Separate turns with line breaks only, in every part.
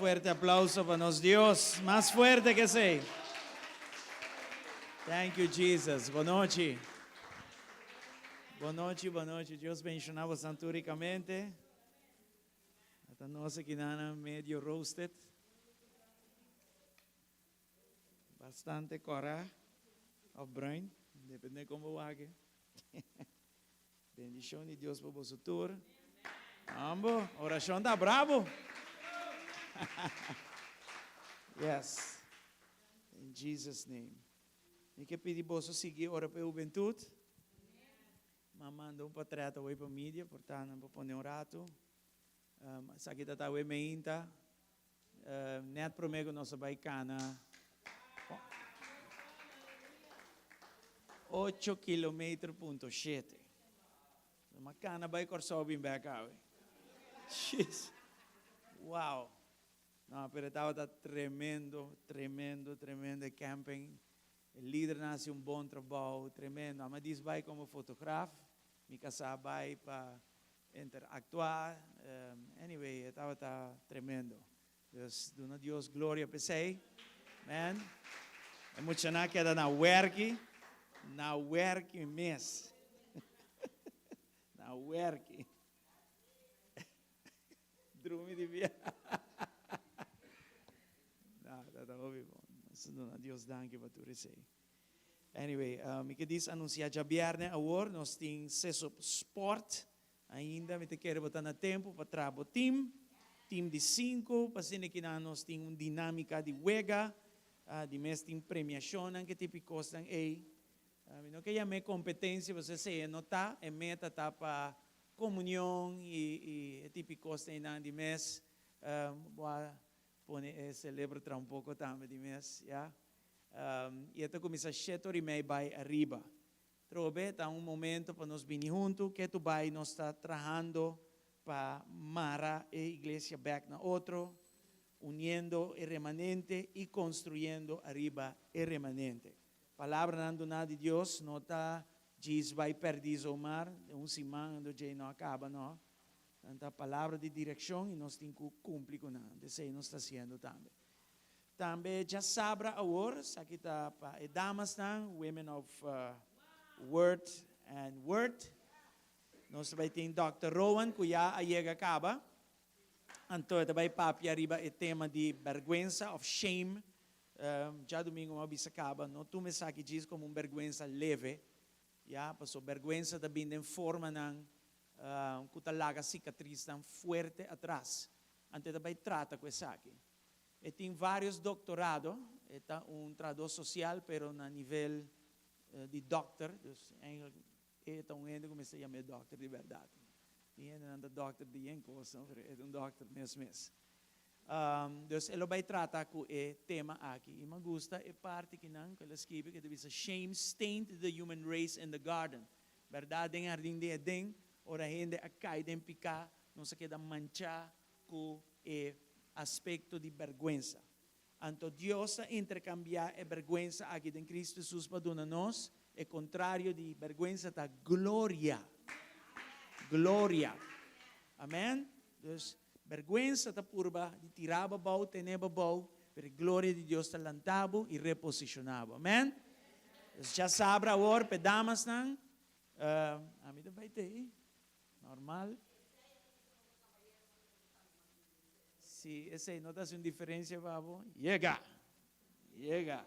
fuerte aplauso pa nos Dios. Mas fuerte ku esei. Thank you, Jesus. Bon nochi. Bon nochi, bon nochi. Dios bendishoná boso rikamente. Ata nos aki na medio roasted. Bastante kòrá òf bruin, depende kon bo wak. Bendishon di Dios pa boso tur. Ambo, orashon ta bravo. Yes. In Jesus' name. Mi ke pidi boso sigui ora pa e hubentut. M'a manda un portrèt awor pa media, por ta nan por pone un ratu. Esaki ta ta awe meinta. Net promé ku nos a bai kana ocho kilometer punto shete. Nos a kana bai Kòrsou bin bèk awe. Jeez. Wow. No, pero e tabata tremendo, tremendo, tremendo e camping. E lidernan a hasi un bon trabou, tremendo. Amadis bai komo fotograf, mi kasá bai pa Interactua, anyway e tabata tremendo. Dus duna Dios gloria p'esey. Amen. E muchanan a keda na werki, na werki mes. Na werki. Drumi di bia. No, tabata hopi bon. Nos ta duna Dios danki pa tur esey. Anyway, mi ke dis anunsia djabierne awor nos tin Sesop Sport. Ainda mi ta kere bo ta na tempu pa traha bo team, team di sinku, pa asina kinan nos tin un dinamika di wega, di mes tin premiashonnan ke tipo di kosnan ei. Mi no ke yam'é kompetensia pasobra esei e no ta, e meta ta pa komunion i e tipo di kosnan einan di mes. Bo a pone e selebro traha un poko tambe di mes, ya. I e ta kuminsá shete ora i mei bai ariba. Trobe ta un momento pa nos bini huntu, ketu bai nos ta trahando pa mara e iglesia bèk na otro, uniendo e remanente i konstruyendo ariba e remanente. Palabranan duná di Dios no ta djis bai pèrdí zomaar, den un siman ando djei no a kaba, no. Nan ta palabra di direkshon i nos tin ku kumpli ku nan. Esei nos ta hasiendo tambe. Tambe djasabra awor, esaki ta pa e damasnan, Women of Word and Word. Nos ta bai tin Dòkter Rowan ku ya a yega kaba. Anto e ta bai papia riba e tema di bèrgwensa òf shame. Djadumingu mi a bisa kaba, no tuma esaki djis komo un bèrgwensa leve, ya, paso bèrgwensa ta bin den formanan ku ta laga sikatrisnan fuerte atras. Anto e ta bai trata ku esaki. E tin varios doctorado, e ta un trahador social pero na nivel di dokter, dus eigenlijk e ta un hende ku mester yam'é dokter di bèrdat. Tin hendenan ta dokter di yen kos, no, pero e ta un dokter mes mes. Dus e lo bai trata ku e tema aki. I mi a gusta e parti kinan ku el a skibi ku e ta bisa Shame stained the human race in the garden. Bèrdat den hardin di Edén ora hende a kai den piká nos a keda manchá ku e aspekto di bèrgwensa. Anto Dios a interkambiá e bèrgwensa aki den Kristu Hesus pa duna nos e kontrario di bèrgwensa ta gloria. Gloria. Amèn. Dus, bèrgwensa ta purba di tira bo abou, tene bo abou, pero e gloria di Dios ta lanta bo i reposishoná bo. Amèn. Dus djasabra awor p'e damasnan, ami ta bai te. Normal. Si esei no ta hasi un diferencia pa bo, yega! Yega!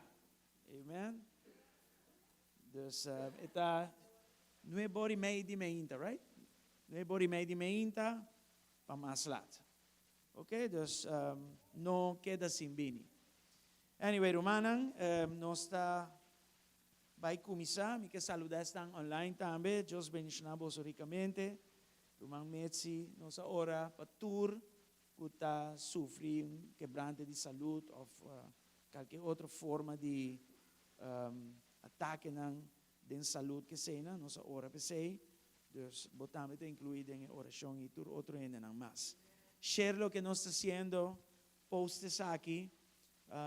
Amen. Dus e ta nuebe ora y mei di meinta, right? Nuebe ora y mei di meinta pa mas lat. Ok, dus no keda sin bini. Anyway, rumannan, nos ta Bai kuminsá, mi ke saluda esnan online tambe, Dios bendishoná boso rikamente. Ruman Mitzi, nos a ora pa tur ku ta sufri un kebrante di salud òf kalke otro forma di atakenan den salud keseinan, nos a ora p'esei, dus bo tambe ta inkluí den e orashon i tur otro hendenan mas. Share loke nos ta hasiendo, post esaki,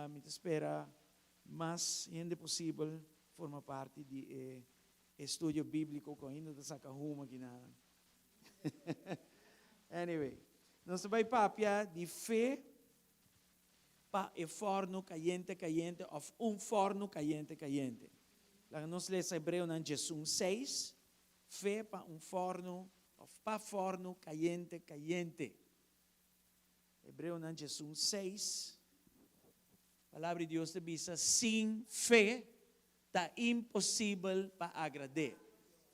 mi ta spera Mas hende posibel forma parti di e estudio bíbliko ku ainda ta saka huma aki nan. Anyway, nos ta bai papia di fe. pa e fòrnu kayente kayente òf un fòrnu kayente kayente. Laga nos lesa Hebreonan 11, 6, fe pa un fòrnu òf pa fòrnu kayente kayente. Hebreonan 11, 6. Palabra di Dios ta bisa: sin fe ta imposibel pa agrad'é.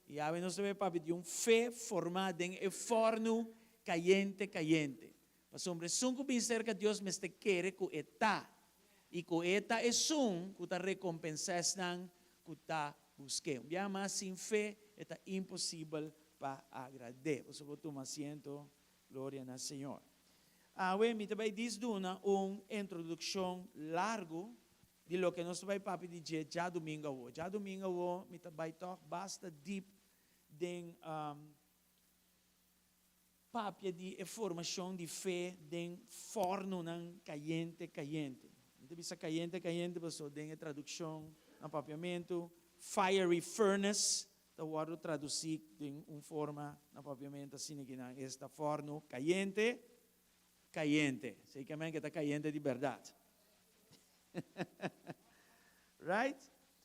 I awe nos ta bai papia di un fe formá den e fòrnu kayente kayente. Pasobra esun ku bin serka Dios mester kere ku e ta, i ku e ta esun ku ta rekompensá esnan ku ta busk'é. Un biaha mas, sin fe e ta imposibel pa agrad'é. Boso por tuma asiento. Gloria na Señor. Awe mi ta bai dis duna un introdukshon largu di loke nos ta bai papia di dje djadumingu awo. Djadumingu awo mi ta bai tòg basta dip den papia di e formashon di fe den fòrnunan kayente kayente. Mi ta bisa kayente kayente pasobra den e tradukshon na papiamentu fiery furnace ta wòrdu tradusí den un forma na papiamentu asina ku nan esta fòrnu kayente kayente. Esei ke men ku ta kayente di bèrdat. Right?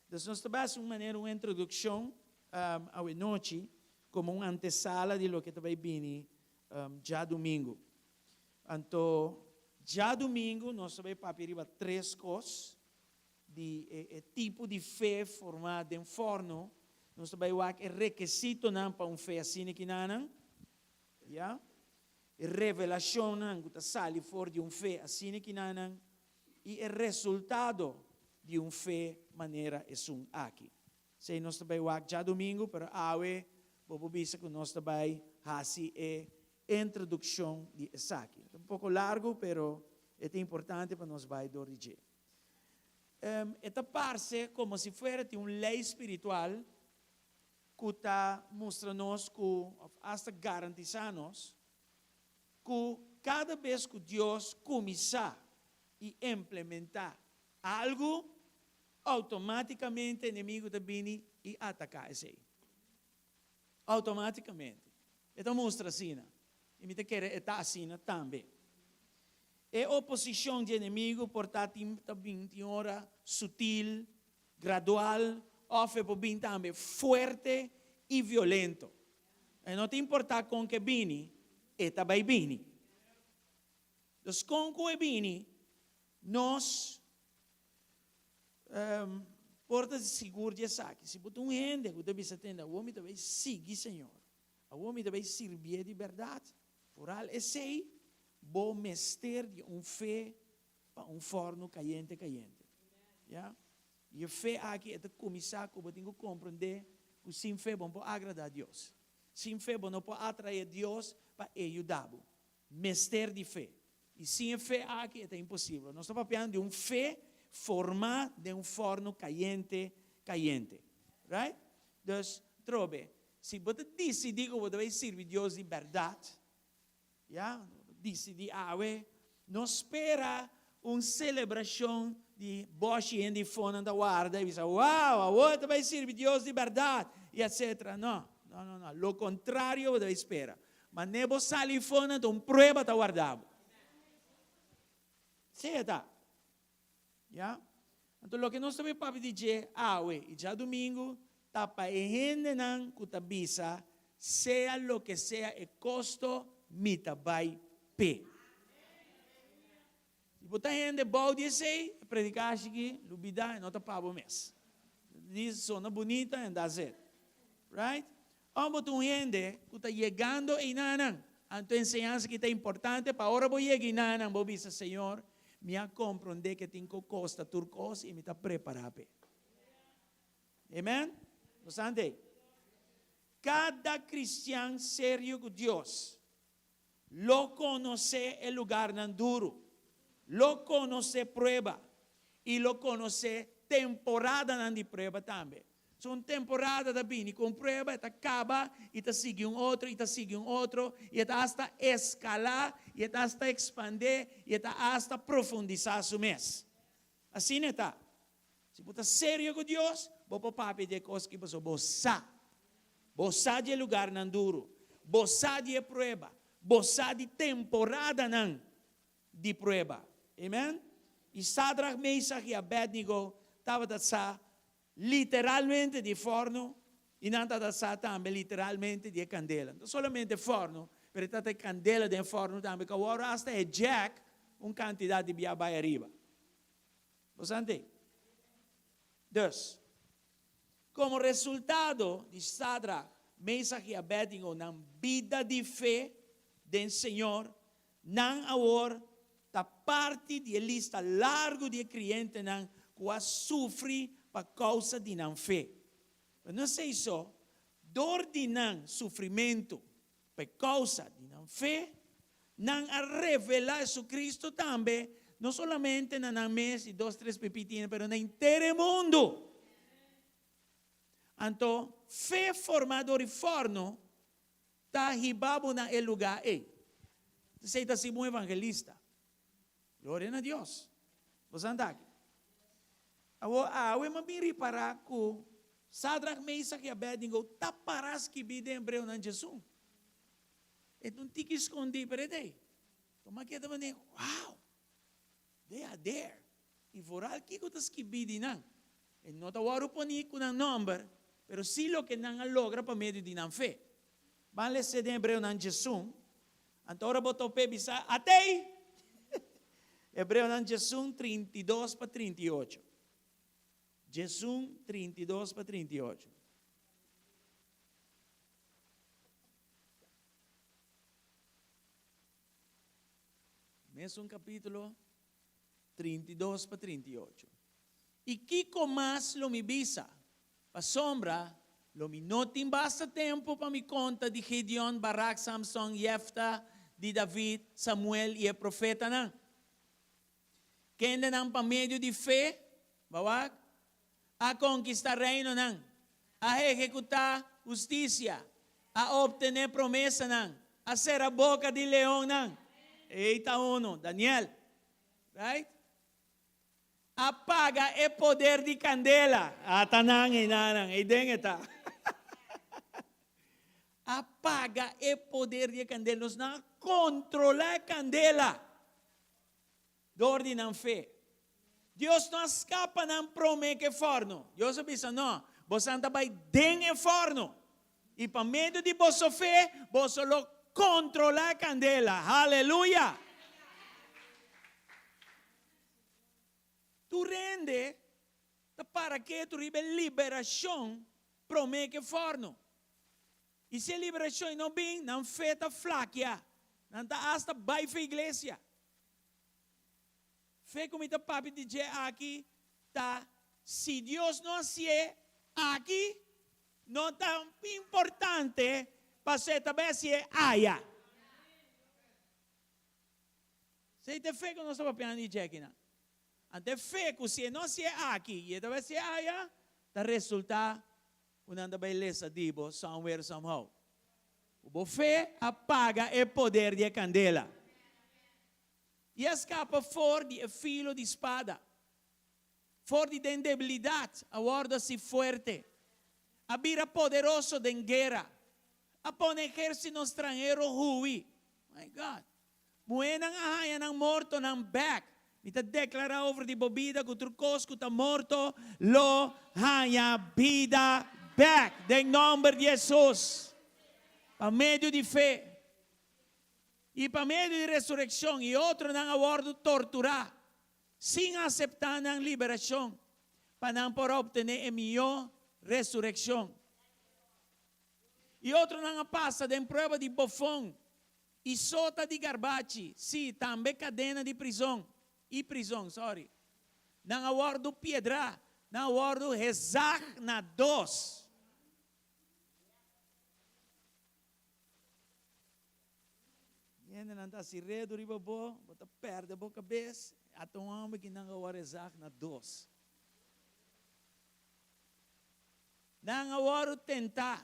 Dus nos ta bai hasi un manera un introdukshon awe nochi komo un antesala di loke ta bai bini djadumingu. Anto djadumingu nos ta bai papia riba tres kos di e tipo di fe formá den fòrnu. Nos ta bai wak e rekesitonan pa un fe asina kinanan, ya, e revelashonnan ku ta sali for di un fe asina kinanan i e resultado di un fe manera esun aki. Esei nos ta bai wak djadumingu, pero awe bo por bisa ku nos ta bai hasi e introdukshon di esaki. Ta un poko largu, pero e ta importante pa nos bai dor di dje. E ta parse komo si fuera tin un lei spiritual ku ta mustra nos ku, òf asta garantisá nos, ku kada bes ku Dios kuminsá i implementá algu, outomátikamente enemigu ta bini i ataká esei. Outomátikamente. E ta mustra asina. I mi ta kere e ta asina tambe. E oposishon di enemigu por ta tin ta bin tin ora sutil, gradual, òf e por bin tambe fuerte i violento. E no ta importá kon ku e bini, e ta bai bini. Dus kon ku e bini, nos por ta sigur di esaki. Si bo ta un hende ku ta bisa tende, awor mi ta bai sigui Señor, awor mi ta bai sirbié di bèrdat, foral esei, bo mester di un fe pa un fòrnu kayente kayente. Ya. I e fe aki e ta kuminsá ku bo tin ku komprendé ku sin fe bo no por agradá Dios. Sin fe bo no por atraé Dios pa e yuda bo. Mester di fe. I sin e fe aki e ta imposibel. Nos ta papiando di un fe formá den un fòrnu kayente kayente. Right? Dus, trobe, si bo ta disidí ku bo ta bai sirbi Dios di bèrdat, ya, disidí awe, no spera un selebrashon di bòshi hende fonan ta warda i bisa, Wow, awor e ta bai sirbi Dios di bèrdat, i etsetera. No, no, no, no. Lo kontrario bo ta bai spera. Manera bo sali fonan ta un prueba ta warda bo. Sea ta. Ya. Anto loke nos ta bai papia di dje awe i djadumingu ta pa e hendenan ku ta bisa, Sea loke sea e kosto, mi ta bai p'e. Si bo ta hende bou di esei, e predikashi aki lubidá, e no ta pa bo mes. Di sona bunita and that's it. Right? Ora bo ta un hende ku ta yegando einanan, anto e enseñansa aki ta importante pa ora bo yega einanan bo bisa, Señor, mi a komprondé ke tin ku kosta tur kos i mi ta prepará p'e. Amen? Nos ante? Kada kristian serio ku Dios lo konosé e lugarnan duru, lo konosé prueba i lo konosé temporadanan di prueba tambe. So un temporada ta bini ku un prueba, e ta kaba i ta sigui un otro i ta sigui un otro i e ta asta eskalá i e ta asta ekspandé i e ta asta profundisá su mes. Asina e ta. Si bo ta serio ku Dios, bo por papia di e kos ki pasobra bo sa. Bo sa di e lugarnan duru. Bo sa di e prueba. Bo sa di temporadanan di prueba. Amen? I Sadrach, Mesach i Abednego tabata sa literalmente di e fòrnu, i nan tabata sa tambe literalmente di e kandela. No solamente e fòrnu, pero e tabata e kandela den e fòrnu tambe, ku awor asta e jack un kantidat di bia bai ariba. Bo sa nt'ei? Dus, komo resultado di Sadrach, Mesach i Abednego nan bida di fe den Señor, Nan awor ta parti di e lista largu di e krientenan ku a sufri pa kousa di nan fe. Pero no esei so, dor di nan sufrimentu pa e kousa di nan fe, nan a revelá Jesucristo tambe, no solamente na nan mes i dos tres pipitina, pero na henter e mundu. Anto, fe formá dor di fòrnu Ta hiba bo na e lugá ei. Esei ta hasi bo un evangelista. Gloria na Dios. Bo sa anda aki. Awor, awe mi a bin ripará ku Sadrach, Mesach i Abednego ta pará skibí den Hebreonan djesun. E ta un tiki skondí, pero e ta ei. Tuma keda manera, wow! They are there. I vooral kiko ta skibí di nan. E no ta wòrdu poní ku nan nòmber, pero sí loke nan a logra pa medio di nan fe. Ban les'é den Hebreonan 11. Anto ora bo top'é bisa, At'ei! Hebreonan 11, 32 pa 38. 11, 32 pa 38. Mesun capítulo, 32 pa 38. I kiko mas lo mi bisa? Pasobra lo mi no tin basta tempu pa mi konta di Gideon, Barak, Samson, Jefta, di David, Samuel i e profetanan. Kendenan pa medio di fe, bawak, a konkistá reinonan, a ehekutá hustisia, a optené promesanan, a sera boka di leonnan. Ei ta unu, Daniel. Right? A paga e poder di kandela. Ata nan einanan, ei den e ta. A paga e poder di e kandela. Nos nan a kontrolá e kandela. Dor di nan fe. Dios no a skapa nan promé ku e fòrnu. Dios a bisa, No, bosan ta bai den e fòrnu, i pa medio di boso fe boso lo kontrolá e kandela. Haleluya! Tur hende ta para ketu riba e liberashon promé ku e fòrnu. I si e liberashon no bin, nan fe ta flakia. Nan ta asta bai for iglesia. Fe ku mi ta papia di dje aki ta si Dios no hasié aki, no ta importante pasobra e ta bai hasié aya. Esei ta e fe ku nos ta papiando di dje akinan. Anto e fe ku si e no hasié aki i e ta bai hasié aya, ta resultá ku nan ta bai lesa di bo somewhere somehow. Ku bo fe a paga e poder di e kandela. I a skapa for di e filo di spada. For di den debilidat a wòrdu hasi fuerte. A bira poderoso den guera. A pone ehérsito stranhero hui. My God. Muhénan a haña nan mortonan bèk. Mi ta deklará over di bo bida ku tur kos ku ta morto lo haña bida bèk den nòmber di Hesus. Pa medio di fe i pa medio di resurekshon i otronan a wòrdu torturá sin aseptá nan liberashon pa nan por a optené e mihó resurekshon. I otronan a pasa den prueba di bofon I sota di garbachi, sí, tambe kadena di prizon, i prizon, sorry. Nan a wòrdu piedrá, nan a wòrdu hezag na dos. Hendenan ta hasi redu riba bo, bo ta pèrdè bo kabes, ata un hòmber ki nan a wòrdu hezag na dos. Nan a wòrdu tentá,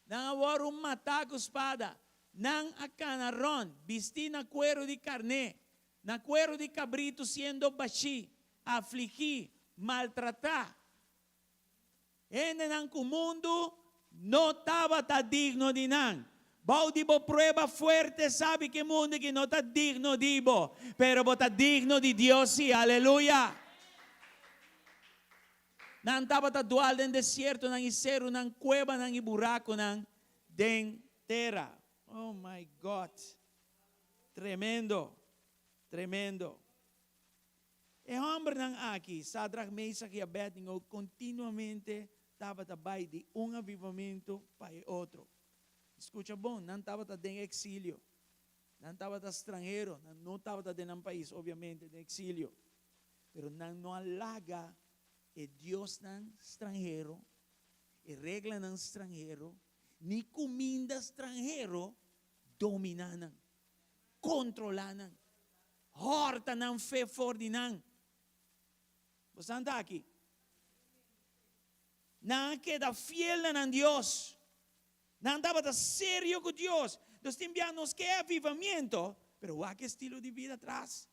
nan a wòrdu matá ku spada, nan a kana rònt bistí na kueru di karné, na kueru di kabritu siendo bashí, afligí, maltratá. Hendenan ku mundu no tabata digno di nan. Bou di bo prueba fuerte sabi ku e mundu aki no ta digno di bo, pero bo ta digno di Dios si. Aleluya! Nan tabata dual den desiertonan i serunan, kuebanan i burakunan den tera. Oh my God! Tremendo! Tremendo! E hòmbernan aki, Sadrach, Mesach i Abednego, kontinuamente tabata bai di un avivamentu pa e otro. Skucha bon, nan tabata den eksilio. Nan tabata stranhero, nan no tabata den nan pais, obiamente, den eksilio. Pero nan no a laga e diosnan stranhero, e reglanan stranhero, ni kuminda stranhero dominá nan, kontrolá nan, hòrta nan fe for di nan. Bosan ta aki? Nan a keda fiel na nan Dios. Nan tabata serio ku Dios. Nos tin bia nos ke avivamiento, pero wak e estilo di bida tras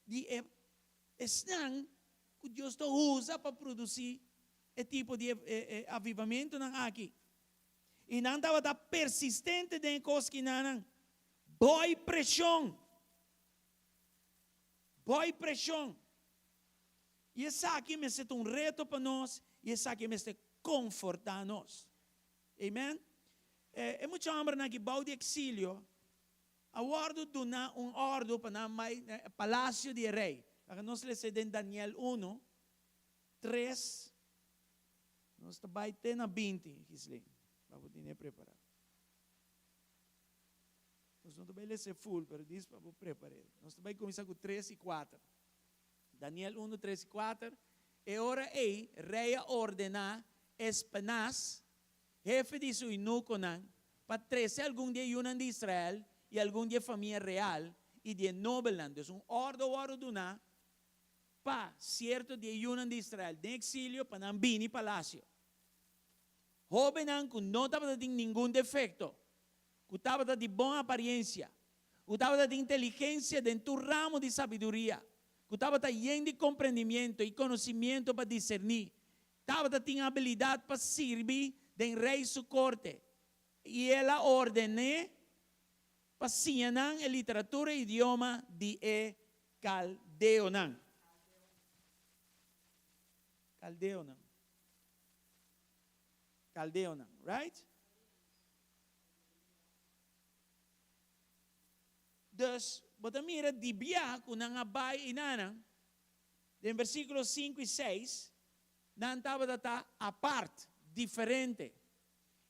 di e esnan ku Dios ta usa pa produsí e tipo di e avivamentonan aki. I nan tabata persistente den e kos kinanan. Boi preshon. Boi preshon. I esaki mester ta un reto pa nos i esaki mester konfortá nos. Amen. E mucha hòmbernan aki bou di eksilio a wòrdu duná un òrdu pa nan bai na e palasio di e rei. Laga nos lesa den Daniel unu, tres, nos ta bai te na binti, Gislin, pa bo tene prepará. Nos no ta bai lesa e full, pero dis pa bo prepar'é. Nos ta bai kuminsá ku tres i kuater. Daniel unu, tres i kuater, E ora ei rei a ordená Espenas, hefe di su eunukonan, pa trese algun di e yunan di Israel i algun di e famia real i di e nobelnan. Dus un òrdu a wòrdu duná pa sierto di e yunan di Israel den eksilio pa nan bini palasio. Hóbennan ku no tabata tin ningun defekto, ku tabata di bon apariensia, ku tabata tin inteligensia den tur ramo di sabiduria, ku tabata yen di komprendimiento i konosimiento pa diserní, tabata tin abilidat pa sirbi den rei su korte, i el a orden'é pa siña nan e literatura i idioma di e kaldeonan. Kaldeonan. Kaldeonan, right? Dus, bo ta mira di bia ku nan a bai einanan, den versíkulo sinku i seis, nan tabata ta apart, diferente.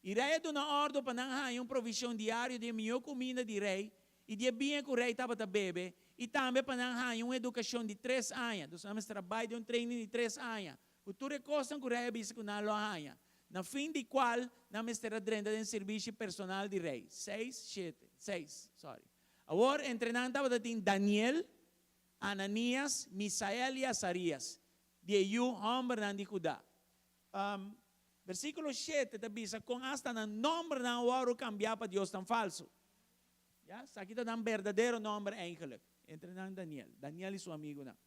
I rei a duna òrdu pa nan haña un provishon diario di e mihó kuminda di rei i di e biña ku rei tabata bebe, i tambe pa nan haña un edukashon di tres aña. Dus nan mester a bai den un training di tres aña, ku tur e kosnan ku rei a bisa ku nan lo a haña, na fin di kual nan mester a drenta den sirbishi personal di rei. Seis, shete, seis, sorry. Awor entre nan tabata tin Daniel, Ananias, Misael i Asarias, di e yu hòmbernan di Judá. Versíkulo shete ta bisa kon asta nan nòmbernan a wòrdu kambiá pa diosnan falsu. Ya, esaki ta nan berdadero nòmber eigenlik, entre nan Daniel, Daniel i su amigunan.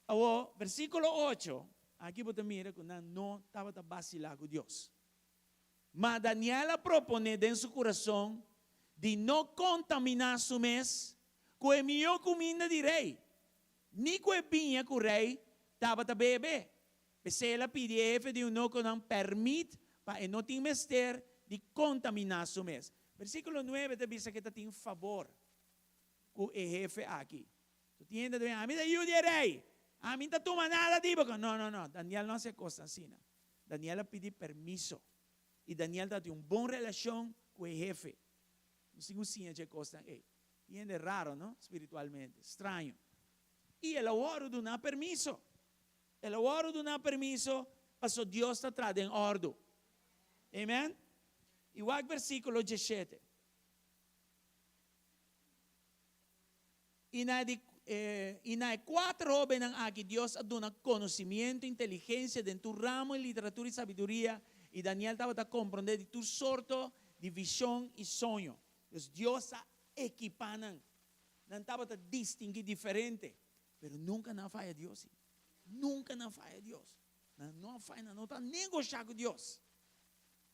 Awor, versíkulo ocho, aki bo ta mira ku nan no tabata basilá ku Dios. Ma Daniel a proponé den su kurason di no kontaminá su mes ku e mihó kuminda di rei, ni ku e biña ku rei tabata bebe. P'esei el a pidi e hefe di eunukonan pèrmit pa e no tin mester di kontaminá su mes. Versíkulo nuebe ta bisa ku e ta tin fabor ku e hefe aki. Tu tin hende ta bisa, Ami ta yu di e rei, ami no ta tuma nada di bo. No, no, no, Daniel no hasi e kos asina. Daniel a pidi permiso, i Daniel tabatin un bon relashon ku e hefe. Nos tin ku siña dje kosnan ei. Tin hende raro, no? Spiritualmente, straño. I el a wòrdu duná permiso. El a wòrdu duná permiso paso Dios ta traha den òrdu. Amen? I wak versíkulo dieshete. I na e di i na e kuater hóbennan aki Dios a duna konosimiento, inteligensia den tur ramo i literatura i sabiduria, i Daniel tabata komprondé di tur sorto di vishon i soño. Dus Dios a ekipá nan. Nan tabata distinguí diferente, pero nunka nan a faya Dios sí. Nunka nan a faya Dios. Nan no a faya, nan no ta negoshá ku Dios.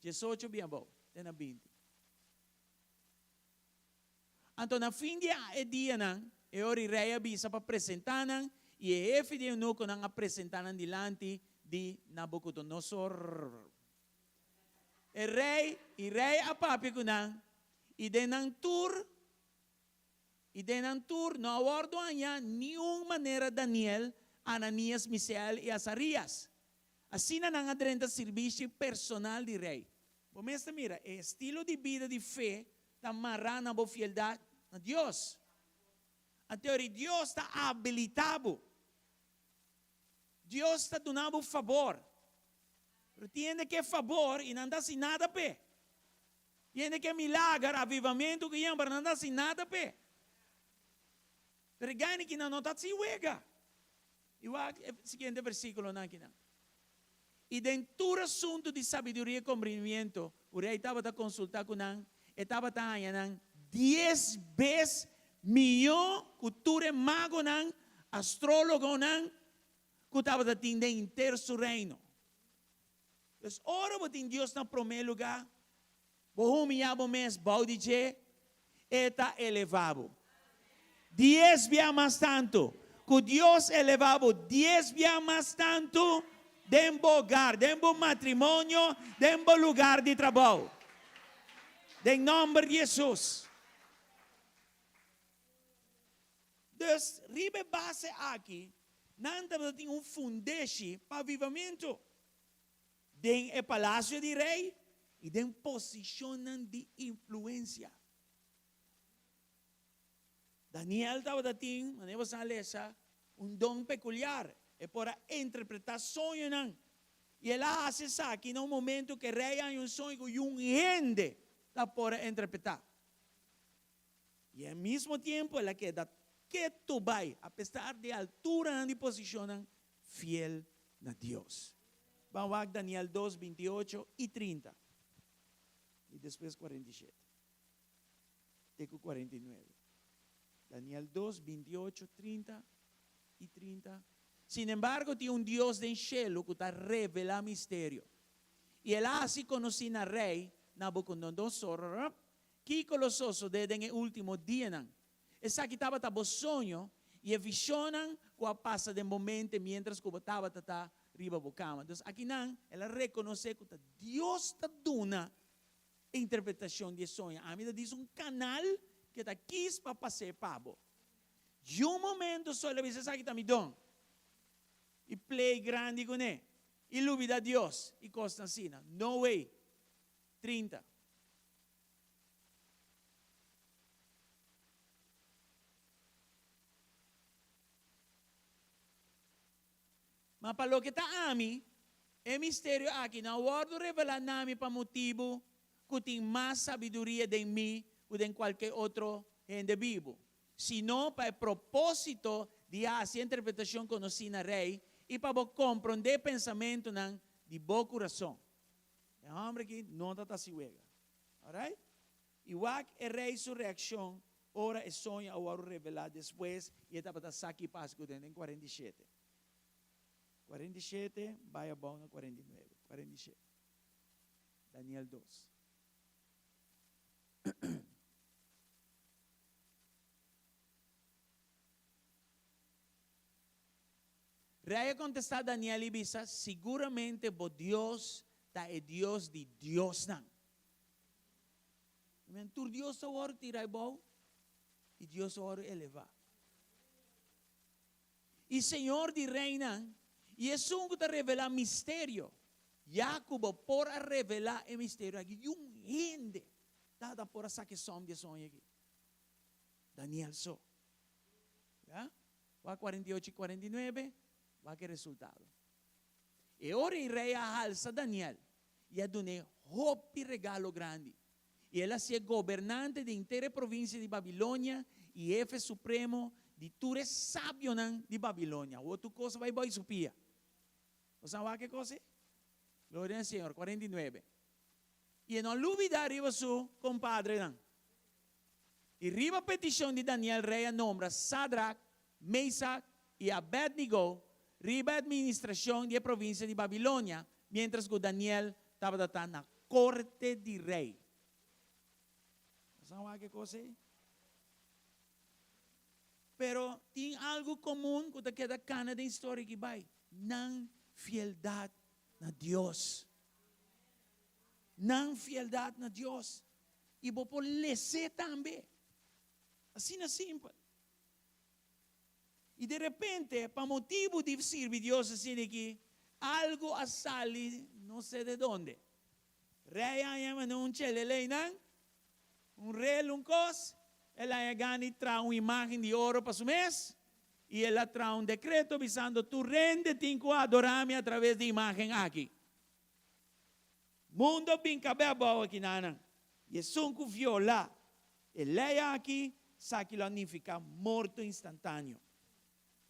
Diesocho bin abou, te na binti. Anto na fin di e dianan, e ora e rei a bisa pa presentá nan, i e hefe di eunukonan a presentá nan dilanti di Nabukodonosor. E rei, i rei a papia ku nan, i den nan tur, i den nan tur no a wòrdu hañá niun manera Daniel, Ananias, Misael i Azarias. Asina nan a drenta sirbishi personal di rei. Bo mes ta mira, e estilo di bida di fe ta mará na bo fieldat na Dios. Anto ori Dios ta abilitá bo. Dios ta duna bo fabor. Pero tin hende ke fabor i nan ta hasi nada p'e. Tin hende ke milager, avivamentu ku yen, pero nan ta hasi nada p'e. Pero e gani ki nan no ta hasi wega. I wak e siguiente versíkulonan akinan. I den tur asuntu di sabiduria i komprendimiento ku rei tabata konsultá ku nan, e tabata haña nan dies bes mihó ku tur e magonan, astrólogonan, ku tabata tin den henter su reino. Pues ora bo tin Dios na promé lugá, bo humiyá bo mes bou di dje, e ta elevá bo. Dies bia mas tantu ku Dios elevá bo dies bia mas tantu den bo hogar, den bo matrimonio, den bo lugar di trabou. Den nòmber di Hesus. Dus, riba e base aki, nan tabata tin un fundeshi pa avivamentu den e palasio di rei i den posishonnan di influensia. Daniel tabata tin, manera bo sa lesa, un don pekuliar. E por a interpretá soñonan. I el a hasi esaki na un momentu ku e rei a haña un soño ku yun hende ta por a interpretá. I e mismo tiempo el a keda ketu bai, apesar di e alturanan di posishonnan, fiel na Dios. Ban wak Daniel dos, 28 i 30, i despues 47 te ku 49. Daniel dos, 28, 30 i 30. Sin embargo, tin un Dios den shelu ku ta revelá misterio. I el a hasi konosí na rei Nabukodonosor Kiko lo sosodé den e último dianan? Esaki tabata bo soño i e vishonnan ku a pasa den bo mente miéntras ku bo tabata ta riba bo kama. Dus akinan el a rekonosé ku ta Dios ta duna e interpretashon di e soño. Ami ta dis un kanal ku ta kis pa pas'é pa bo. Di un momento so el a bisa esaki ta mi don. I play grandi kuné. I lubida Dios i kosnan asina. No way. 30. Ma pa loke ta ami, e misterio aki no a wòrdu revelá na mi pa motibu ku tin mas sabiduria den mi ku den kualke otro hende bibu, sino pa e propósito di hasi e interpretashon konosí na rei i pa bo komprondé pensamentunan di bo kurason. E hòmber aki no ta ta hasi wega. Alright? I wak e rei su reakshon ora e soño a wòrdu revelá despues i e tabata sa ki pas ku den den 47. 47 bai abou na 49. 47. Daniel 2. Rei a kontestá Daniel i bisa, Siguramente bo Dios ta e Dios di diosnan. Amen. Tur dios ta wòrdu tirá abou i Dios ta wòrdu elevá. I Señor di reinan, i esun ku ta revelá misterio, ya ku bo por a revelá e misterio aki, yun hende tabata por a saka e sòm di e soño aki. Daniel so. Ya? Wak 48 i 49, wak e resultado. E ora ei rei a halsa Daniel i a dun'é hopi regalo grandi. I el a hasié gobernante di henter e provinsia di Babilonia i hefe supremo di tur e sabionan di Babilonia. Awor tur kos a bai bou su pia. Bo sa wak e kos ei? Gloria na Señor. 49. I e no a lubidá riba su kompadrenan. I riba petishon di Daniel rei a nombra Sadrak, Mesak i Abednego riba e administrashon di e provinsia di Babilonia, miéntras ku Daniel tabata ta na korte di rei. Bo sa wak e kos ei? Pero tin algu komun ku ta keda kana den historia aki bai, nan fieldat na Dios. Nan fieldat na Dios. I bo por les'é tambe. Asina simpel. I de repente, pa motibu di sirbi Dios asina aki, algu a sali no sé de donde. Rei a haña manera un chelelei nan, un rel, un kos, el a haña gana di traha un imágen di oro pa su mes, i el a traha un dekreto bisando, Tur hende tin ku adorá mi atraves di imágen aki. Mundo bin kab'é abou aki nanan, i esun ku violá e lei aki, sa ki lo a nifiká morto instantáneo.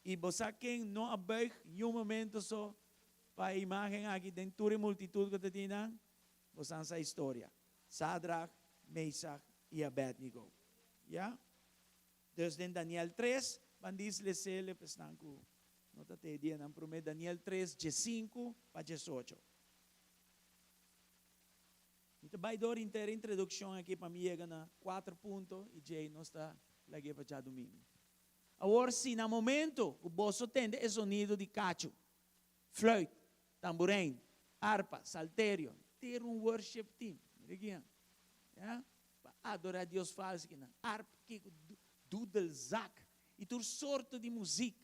I bo sa ken no a buig niun momento so pa e imágen aki den tur e multitut ku ta tin nan? Bo san sa historia, Sadrach, Mesach i Abednego. Ya? Dus den Daniel tres, ban dis les'é pa esnan ku no ta te e dianan promé, Daniel tres, diesinku pa diesocho. Mi ta bai dor henter e introdukshon aki pa mi yega na kuater punto i djei nos ta lag'é pa djadumingu. Awor si na momento ku boso tende e zonido di kachu, fluit, tamburein, arpa, salterio, ter un worship team, mira kian, ya, pa adorá Dios falsu kinan, arp, kiko, dudelzak i tur sorto di muzik.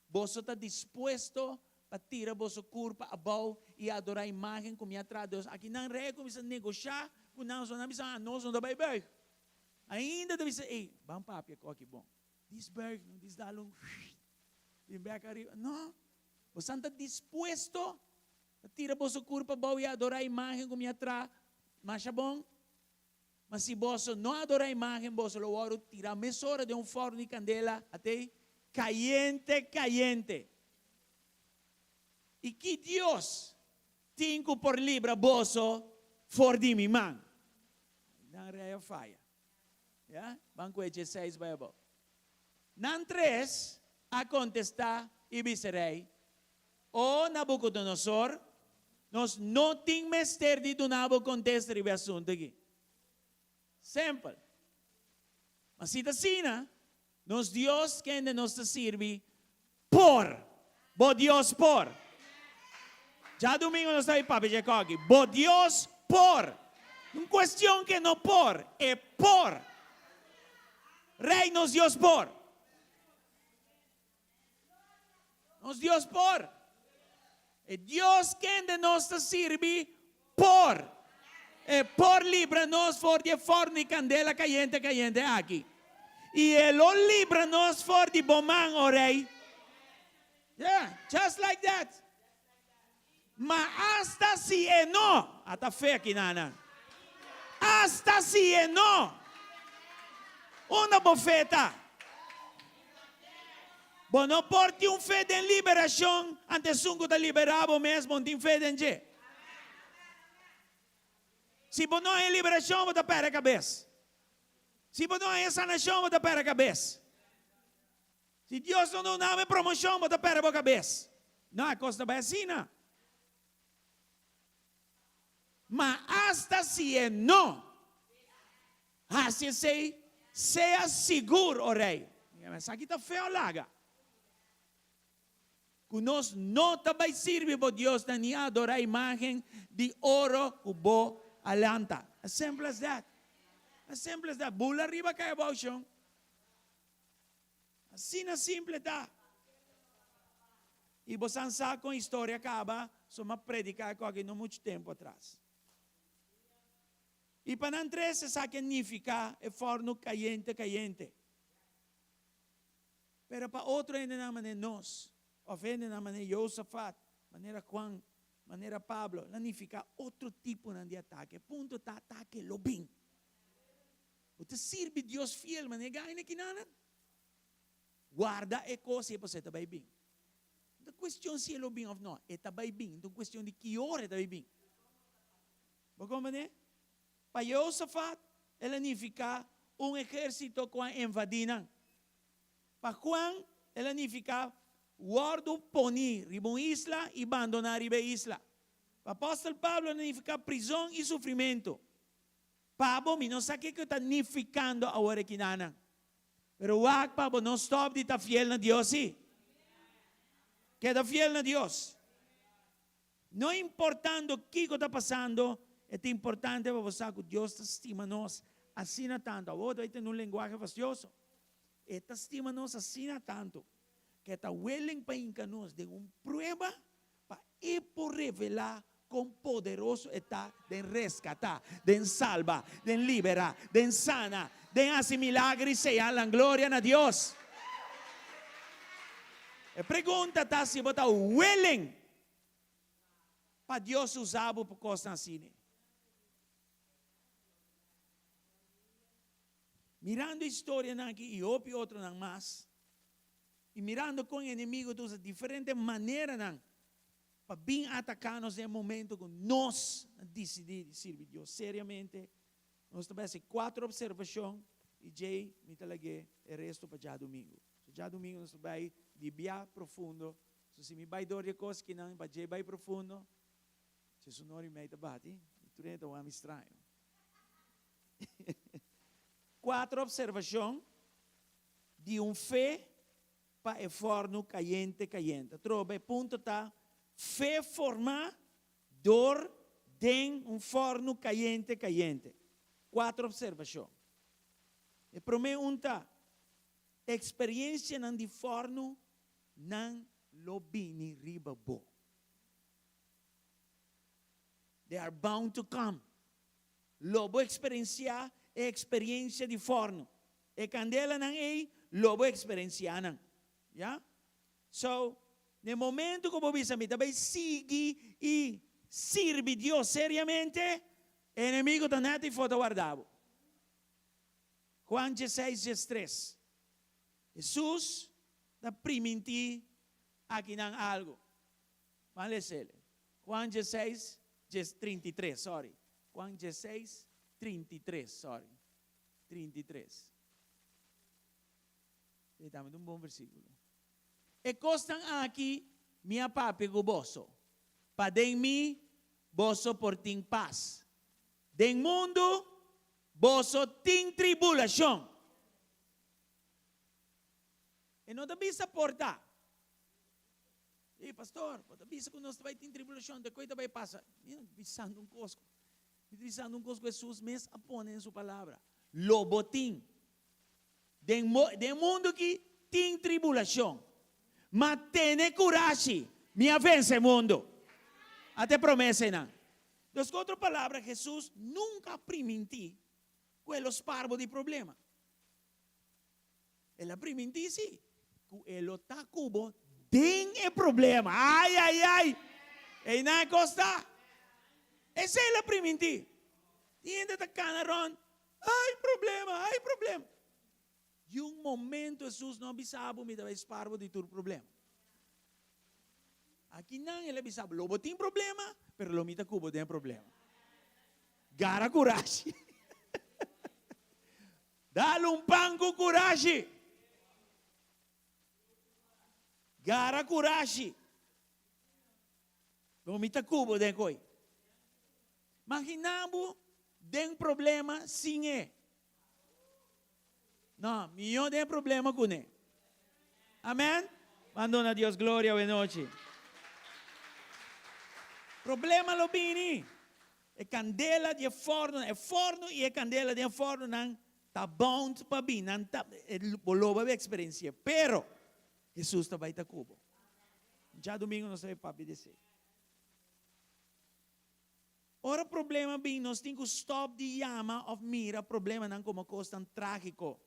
Boso ta dispuesto pa tira boso kurpa abou i adorá imágen ku mi a traha? Dios aki nan rei a kuminsá negoshá ku nan, so nan bisa, Ah, nos no ta bai buig. Ainda ta bisa, Ey, ban papia ku aki bon. Dis buig, no dis dal un bin bek ariba. No, bosan ta dispuesto pa tira boso kurpa abou i adorá imágen ku mi a traha masha bon? Ma si boso no adorá imágen, boso lo wòrdu tirá mesora den un fòrnu di kandela, atei, kayente kayente. I ki Dios tin ku por libra boso for di mi man? Nan rei a faya. Ya, ban ku e dieseis bai abou. Nan tres a kontestá i bisa rei, O Nabucodonosor, nos no tin mester di duna bo contesta riba e asunto aki. Simpel. Ma si ta asina, nos Dios kende nos ta sirbi por. Bo Dios por. Djadumingo nos ta bay papia dje koki. Bo Dios por. Un cuestion ke no por, e por. Rey nos Dios por. Nos Dios por. E Dios kende nos ta sirbi por. E por libra nos for di e forno di kandela kayente kayente aki. I e lo libra nos for di bo man, o rei. Yeah, just like that. Ma asta si e no, ata fe aki nana. Asta si e no. Unda bo fe ta? Bo no por tin un fe den liberashon ante esun ku ta liberá bo mes bo no tin fe den dje. Si bo no haña liberashon bo ta pèrdè kabes. Si bo no haña sanashon bo ta pèrdè kabes. Si Dios no duna bo e promoshon, bo ta pèrdè bo kabes. No, e kos ta bai asina. Ma asta si e no hasi esei, sea sigur, o rei, esaki ta feo laga, ku nos no ta bai sirbi bo diosnan ni adorá imágen di oro ku bo a lanta. As simple as that. As simple as that. Bula riba kai abou, shon. Asina simple ta. I bo san sa kon historia kaba, so m'a prediká e koki no muchu tempu atras. I pa nan tres esaki a nifiká e fòrnu kayente kayente. Pero pa otro hendenan manera nos, òf hendenan manera Josafat, manera Juan, manera Pablo, el a nifiká otro tiponan di atake. Punto ta atake lo bin. Bo ta sirbi Dios fiel manera e gaina kinanan? Guarda e kos ei pasobra e ta bai bin. No ta kuestion si e lo bin òf no, e ta bai bin. Ta un kuestion di ki ora e ta bai bin. Bo komprendé? Pa Jehosafat, el a nifiká un ehérsito ku a invadí nan. Pa Juan, el a nifiká wòrdu poní riba un isla i bandoná riba e isla. Pa apòstel Pablo, el a nifiká prizon i sufrimentu. Pa bo, mi no sa kiko ta nifikando awor e kinanan. Pero wak pa bo no stop di ta fiel na Dios si. Keda fiel na Dios. No importando kiko ta pasando, e ta importante pa bo sa ku Dios ta stima nos asina tantu. Awor ta bai tene un lenguahe fastioso. E ta stima nos asina tantu ku e ta willing pa hinka nos den un prueba pa e por revelá kon poderoso e ta den reskatá, den salba, den liberá, den sana, den hasi milager i señalnan. Gloria na Dios! E pregunta ta si bo ta willing pa Dios usa bo pa kosnan asina. Mirando e historianan aki i hopi otronan mas, i mirando kon e enemigo ta usa diferente maneranan pa bin ataká nos den e momento ku nos a disidí di sirbi Dios seriamente, nos ta bai hasi kuater opservashon i djei mi ta lag'é e resto pa djadumingu. So djadumingu nos ta bai di bia profundo. So si mi bai dor di e kos kinan pa djei bai profundo, Jesunor i mei ta bati i tur hende ta wak mi straño. Kuater opservashon di un fe pa e fòrnu kayente kayente. Atrobe e punto ta fe formá dor den un fòrnu kayente kayente. Kuater opservashon. E promé un ta, Eksperensianan di fòrnu nan lo bini riba bo. They are bound to come. Lo bo eksperensiá e eksperensia di fòrnu. E kandelanan ei, lo bo eksperensiá nan. Ya? So, na e momentu ku bo bisa mi ta bai sigui i sirbi Dios seriamente, e enemigu ta nèt ifo ta warda bo. Juan dieseis diestres, Hesus ta primintí akinan algu. Ban les'el. Juan dieseis dies 33, sorry. Juan 16, 33, sorry. 33. Ei tambe ta un bon versíkulo. E kosnan aki mi a papia ku boso, pa den mi boso por tin pas. Den mundu boso tin tribulashon. E no ta bisa por ta. Ey, pastor, bo ta bisa ku nos ta bai tin tribulashon, te koi ta bai pasa? Mi ta bisando un kos, mi ta bisando un kos ku Hesus mes a pone den su palabra. Lo bo tin. Den den mundu aki tin tribulashon, ma tene kurashi, mi a vense mundu. Ata e promesa einan. Dus ku otro palabra, Hesus nunka a primintí ku e lo spar bo di problema. El a primintí sí, ku e lo ta ku bo den e problema. Ai, ai, ai! Einan e kos ta. Esei el a primintí. Tin hende ta kana rònt, Ai, problema, ai, problema. Di un momento Hesus no a bisa bo, Mi ta bai spar bo di tur problema. Akinan el a bisa bo, Lo bo tin problema, pero lo mi ta ku bo den e problema. Gara kurashi. Dal un pan ku kurashi. Gara kurashi. Lo mi ta ku bo den koi. Magina bo den problema sin e. No, mihó den problema kuné. Amen? Ban duna Dios gloria awe nochi. Problema lo bini. E kandela di e fòrnu, e fòrnu i e kandela den e fòrnunan ta bound pa bin, nan ta, bo lo bai eksperensi'é, pero Hesus ta bai ta ku bo. Djadumingu nos ta bai papia di esei. Ora problema bin, nos tin ku stòp di yama òf mira problemanan komo kosnan trágiko.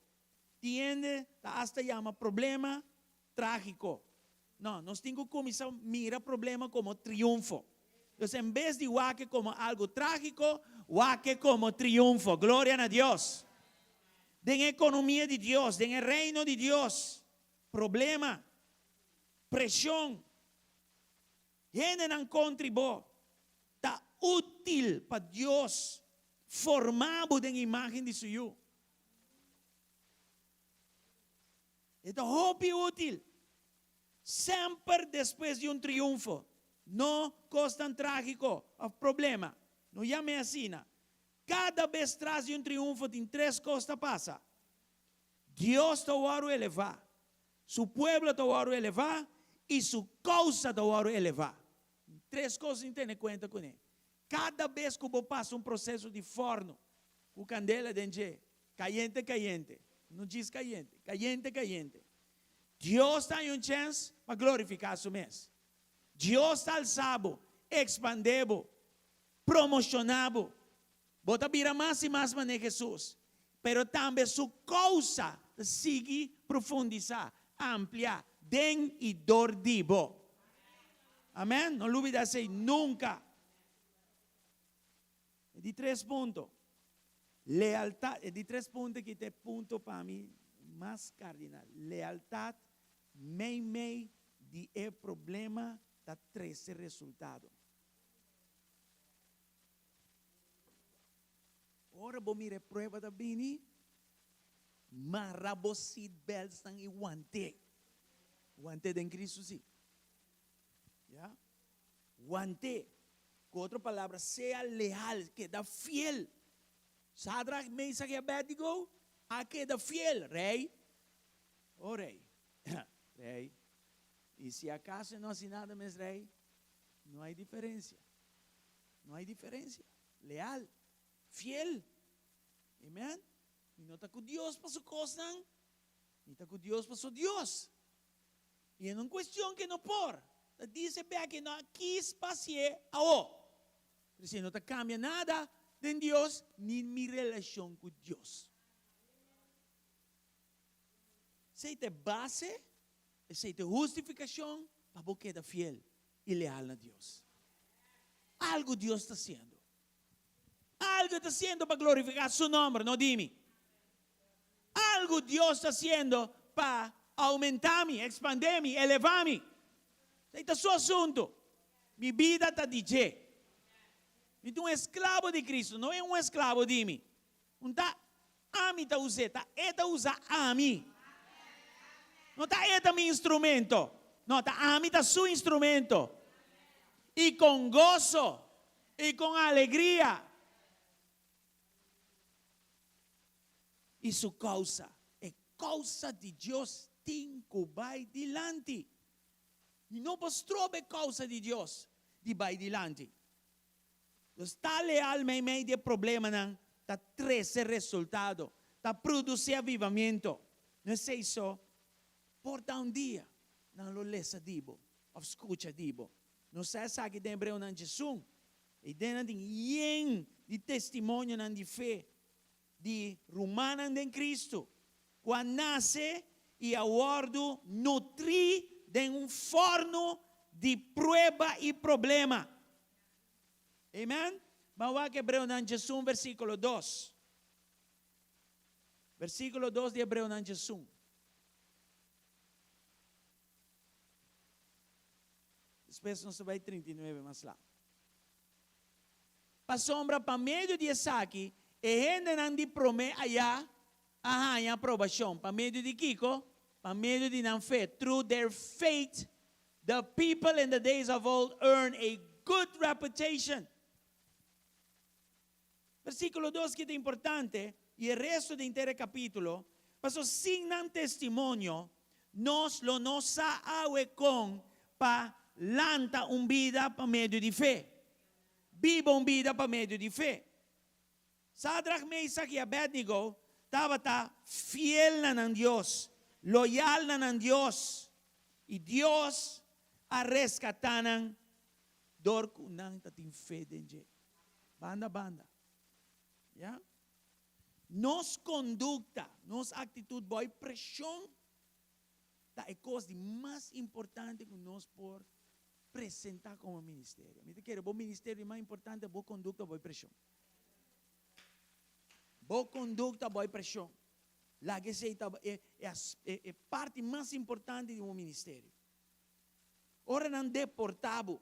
Tin hende ta asta yama problema trágiko. No, nos tin ku kuminsá mira problema komo triunfo. Dus en bes di wak e komo algu trágiko, wak e komo triunfo. Gloria na Dios! Den e ekonomia di Dios, den e reino di Dios, problema, preshon, hendenan kontri bo, ta útil pa Dios forma bo den imágen di su Yu. E ta hopi útil. Semper despues di un triunfo, no kosnan trágiko òf problema. No yam'é asina. Kada bes tras di un triunfo tin tres kos ta pasa. Dios ta wòrdu elevá, Su pueblo ta wòrdu elevá i Su kousa ta wòrdu elevá. Tres kos tin tene kuenta kuné. Kada bes ku bo pasa un proseso di fòrnu ku kandela den dje, kayente kayente, no djis kayente, kayente kayente, Dios ta haña un chèns pa glorifiká Su mes. Dios ta alsa bo, ekspandé bo, promoshoná bo. Bo ta bira mas i mas manera Hesus, pero tambe Su kousa ta sigui profundisá, amplia den i dor di bo. Amèn? No lubidá esei nunka. E di tres punto, lealtat. E di tres punto aki ta e punto pa mi mas kardinal. Lealtat meimei di e problema ta trese resultado. Ora bo mira e prueba ta bini, mara bo seat beltsnan i want'é. Want'é den Cristo sí. Ya. Want'é. Ku otro palabra, sea leal, keda fiel. Sadrach, Mesach i Abednego a keda fiel. Rei, o rei, rei, i si akaso e no hasi nada mes, rei, no hay diferensia. No hay diferencia. Leal. Fiel. Amen. Mi no ta ku Dios pa su kosnan. Mi ta ku Dios pa su Dios. I e no un kuestion ke no por. Ta dice bek e no a kis pa hasié awo. Pero si e no ta kambia nada den Dios ni mi relashon ku Dios. Esei ta e base, esei ta e hustifikashon pa bo keda fiel i leal na Dios. Algu Dios ta hasiendo. Algu e ta hasiendo pa glorifiká su nòmber, no di mi. Algu Dios ta hasiendo pa oumentá mi, ekspandé mi, elevá mi. Esei ta su asuntu. Mi bida ta di dje. Mi ta un esklabo di Kristu, no e un esklabo di mi. Un ta ami ta us'é, ta e ta usa ami. No ta e ta mi instrumento, no, ta ami ta su instrumento. I con goso i con alegria. I su causa, e causa di Dios tin cu bai dilanti. Mi no por stroba e causa di Dios di bai dilanti. Nos ta leal meimei di e problemanan ta trese resultado, ta produci avivamiento. No esey so, por ta un dia nan lo lesa di bo of scucha di bo. Nos sa esaki den Hebreonan djesun. Eidennan tin yen di testimonionan di fe di rumannan den Cristo cu a nace y a wordo nutri den un forno di prueba y problema. Amen? Ban wak Hebreonan djesun versiculo dos. Versiculo dos di Hebreonan djesun. Despues nos ta bai 39 mas lat. Pasobra pa medio di esaki e hendenan di promé ayá a haña aprobashon. Pa medio di kiko? Pa medio di nan fe. Through their faith, the people in the days of old earned a good reputation. Versíkulo dos ki ta importante, i e resto di henter e kapítulo, pasobra sin nan testimonio, nos lo no sa awe kon pa lanta un bida pa medio di fe, biba un bida pa medio di fe. Sadrach, Mesach i Abednego tabata fiel na nan Dios, loyal na nan Dios, i Dios a reskatá nan dor ku nan ta tin fe den dje. Banda banda. Ya. Nos kondukta, nos aktitut bou preshon ta e kos di mas importante ku nos por presentá komo ministerio. Mi ta kere bo ministerio di mas importante bo kondukta bou preshon. Bo kondukta bou preshon. Laga esei ta e e parti mas importante di bo ministerio. Ora nan deportá bo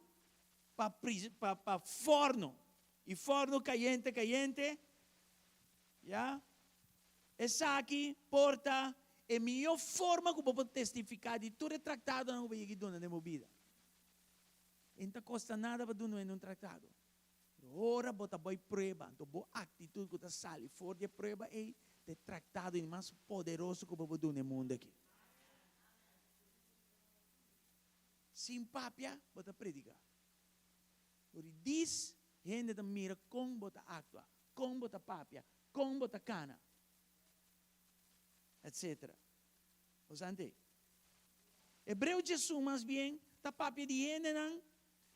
pa pa pa forno, i forno kayente kayente, ya, esaki por ta e mihó forma ku bo por testifiká di tur e traktadonan ku bo yega duna den bo bida. E no ta kosta nada pa duna hende un traktado. Pero ora bo ta bai prueba, anto bo aktitut ku ta sali for di e prueba ei. Ta e traktado di mas poderoso ku bo por duna e mundu aki. Sin papia bo ta prediká. Por i dis hende ta mira kon bo ta aktua, kon bo ta papia, kon bo ta kana, etsetera. Bo sa ante? Hebreo djesun mas bien ta papia di hendenan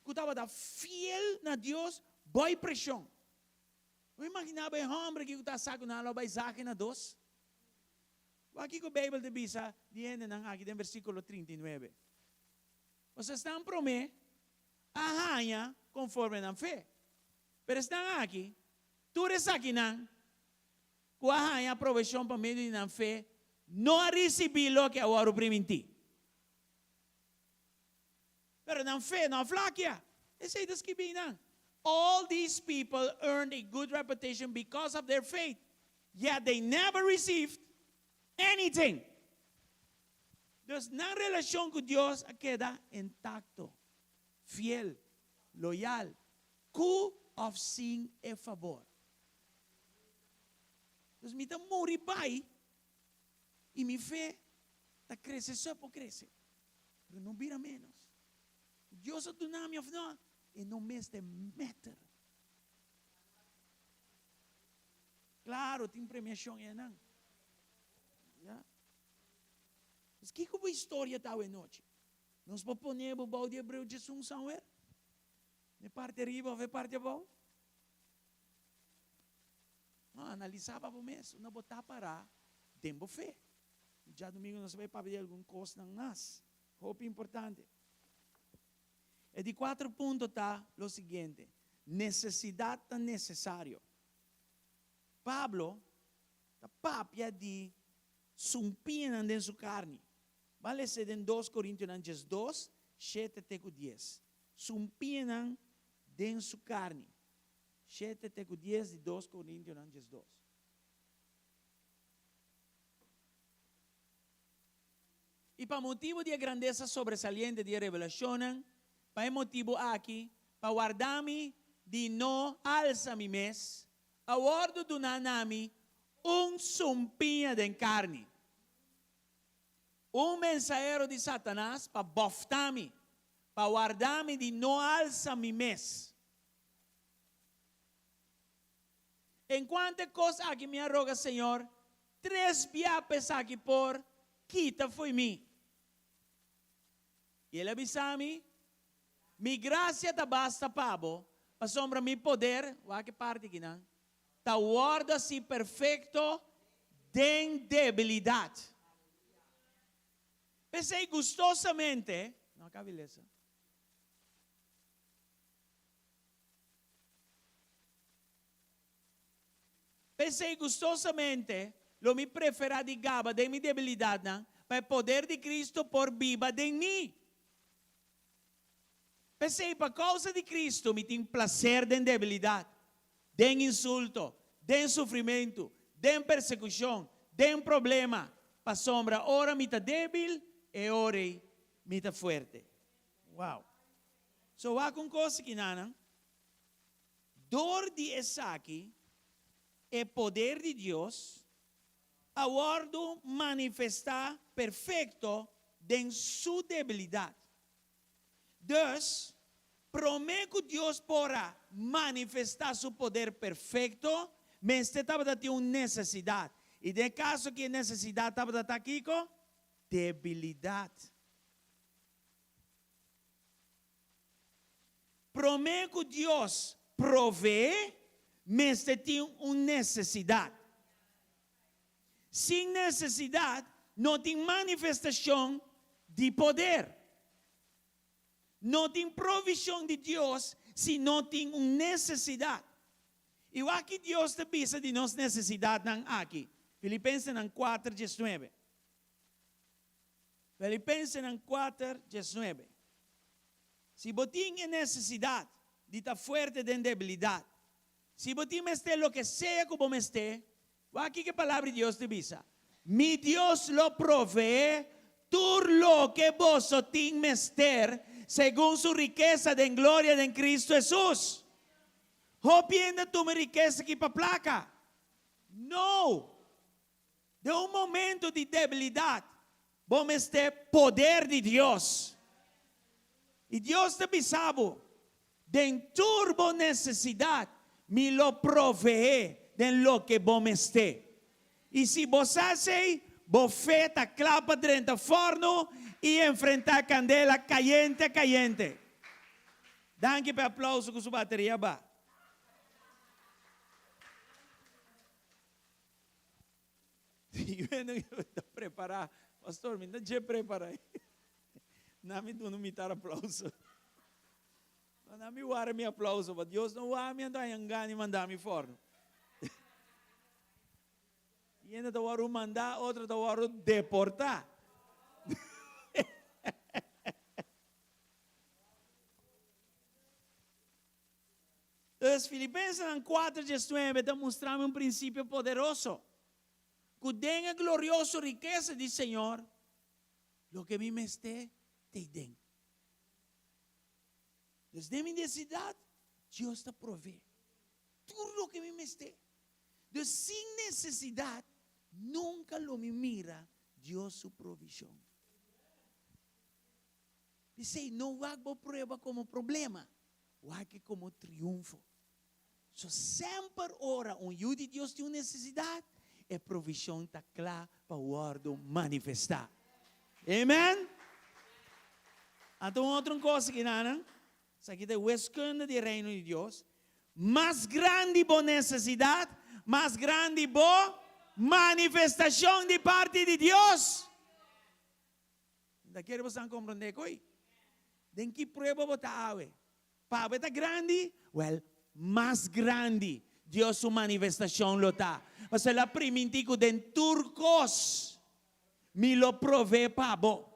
ku tabata fiel na Dios bou preshon. Bo imaginá bo e hòmber aki ku ta sa ku nan lo bai zak na dos? Wak kiko Beibel ta bisa di hendenan aki den versíkulo 39. Pasobra esnan promé a haña konforme nan fe. Pero esnan aki, tur esakinan ku a haña aprobashon pa medio di nan fe, no a risibí loke a wòrdu primintí. Pero nan fe no a flakia. Esei ta skibí nan, All these people earned a good reputation because of their faith, yet they never received anything. Dus nan relashon ku Dios a keda intakto, fiel, loyal, ku òf sin e fabor. Dus mi ta muri bai i mi fe ta krese so por krese, pero no bira ménos. Dios a duna mi òf no, e no mester matter. Klaro, tin premiashon einan. Ya. Pues kiko bo historia ta awe nochi? Nos por pone bo bou di Hebreo 11 somewhere? E parti ariba of e parti abou? No, analisá pa bo mes unda bo ta pará den bo fe. I djadumingu nos ta bai papia di algun kosnan mas hopi importante. E di kuater punto ta lo siguiente, nesesidat ta nesesario. Pablo ta papia di sumpiñanan den su karni. Ban lesa den dos Korintionan 12, shete te ku dies. Sumpiñanan den su karni. Shete te ku dies di dos Korintionan 12. I pa motibu di e grandesa sobresaliente di e revelashonnan, pa e motibu aki, pa warda mi di no alsa mi mes, a wòrdu duná na mi un sumpiña den karni, un mensahero di Satanas pa bòfta mi, pa warda mi di no alsa mi mes. En kuantu e kos aki mi a roga Señor tres bia pa esaki por kita fo'i mi. I el a bisa mi, Mi grasia ta basta pa bo, pasobra mi poder, wak e parti akinan, ta wòrdu hasi perfekto den debilidat. P'esei gustosamente, no a kabi lesa. P'esei gustosamente lo mi preferá di gaba den mi debilidatnan, pa e poder di Cristo por biba den mi. P'esei pa kousa di Cristo mi tin plaser den debilidat, den insulto, den sufrimentu, den persekushon, den problema, pasobra ora mi ta débil, e ora ei mi ta fuerte. Wow! So wak un kos aki nanan, Dor di esaki e poder di Dios a wòrdu manifestá perfekto den su debilidat. Dus, promé ku Dios por a manifestá su poder perfekto, mester tabata tin un nesesidat. I den e kaso aki e nesesidat tabata ta kiko? Debilidat. Promé ku Dios proveé, mester tin un nesesidat. Sin nesesidat no tin manifestashon di poder. No tin provishon di Dios si no tin un nesesidat. I wak ki Dios ta bisa di nos nesesidatnan aki, Filipensenan kuater diesnuebe. Filipensenan kuater, diesnuebe. Si bo tin e nesesidat di ta fuerte den debilidat, si bo tin mester loke sea ku bo mester, wak kiko e Palabra di Dios ta bisa, Mi Dios lo proveé tur loke boso tin mester segun su rikesa den gloria den Kristu Hesus. Hopi hende a tuma e rikesa aki pa plaka. No! Den un momento di debilidat, bo mester poder di Dios. I Dios ta bisa bo, Den tur bo nesesidat, mi lo proveé den loke bo mester. I si bo sa esei, bo fe ta kla pa drenta fòrnu i enfrentá kandela kayente kayente. Danki pa e aplauso ku su bateria ba. Ta prepará. Pastor, mi ta dje prepará. Na mi duna mitar aplauso. Na mi wara mi aplauso, pa Dios no wak mi anto haña ngana i manda mi fòrnu. Hende ta wòrdu mandá, otro ta wòrdu deportá. Entonces, Filipensenan kuater diesnuebe ta mustra mi un prinsipio poderoso, ku den e glorioso rikesa di Señor, loke mi mester ta ei den. Dus den mi nesesidat, Dios ta provee tur loke mi mester. Dus sin nesesidat, nunka lo mi mira Dios su provishon. P'esei, no wak bo prueba komo problema, wak e komo triunfo. So, semper ora un yu di Dios tin un nesesidat, e provishon ta kla pa wòrdu manifestá. Amen! Anto un otro kos aki nan, esaki ta e wiskunde di e Reino di Dios, Mas grandi bo nesesidat, mas grandi bo manifestashon di parti di Dios. Mi ta kere bosan komprondé koe. Den ki prueba bo ta awe? Pa bo e ta grandi? Wèl, mas grandi Dios su manifestashon lo ta. Pasobra el a primintí ku den tur kos mi lo proveé pa bo.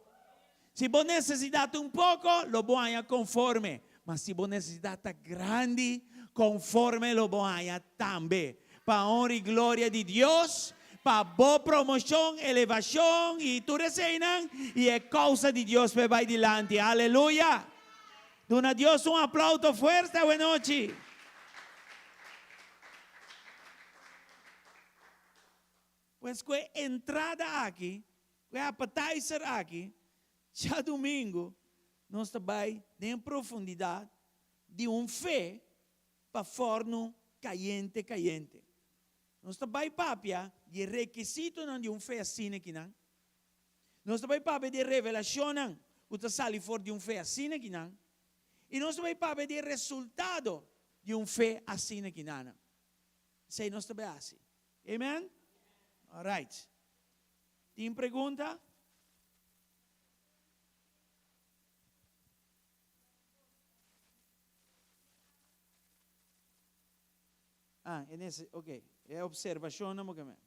Si bo nesesidat ta un poko, lo bo haña konforme. Ma si bo nesesidat ta grandi, konforme lo bo haña tambe. Pa honra i gloria di Dios, pa bo promoshon, elevashon i tur eseinan, i e kousa di Dios por bai dilanti. Aleluya! Duna Dios un aplauto fuerte awenochi. Pues ku e entrada aki, ku e appetizer aki, djadumingu nos ta bai den profundidat di un fe pa fòrnu kayente kayente. Nos ta bai papia di e rekisitonan di un fe asina kinan. Nos ta bai papia di e revelashonnan ku ta sali for di un fe asina kinan. I nos ta bai papia di e resultado di un fe asina kinanan. Esei nos ta bai hasi. Amen? Alright. Tin pregunta? Ah, e nese, ok. E observacionnan bo ke men.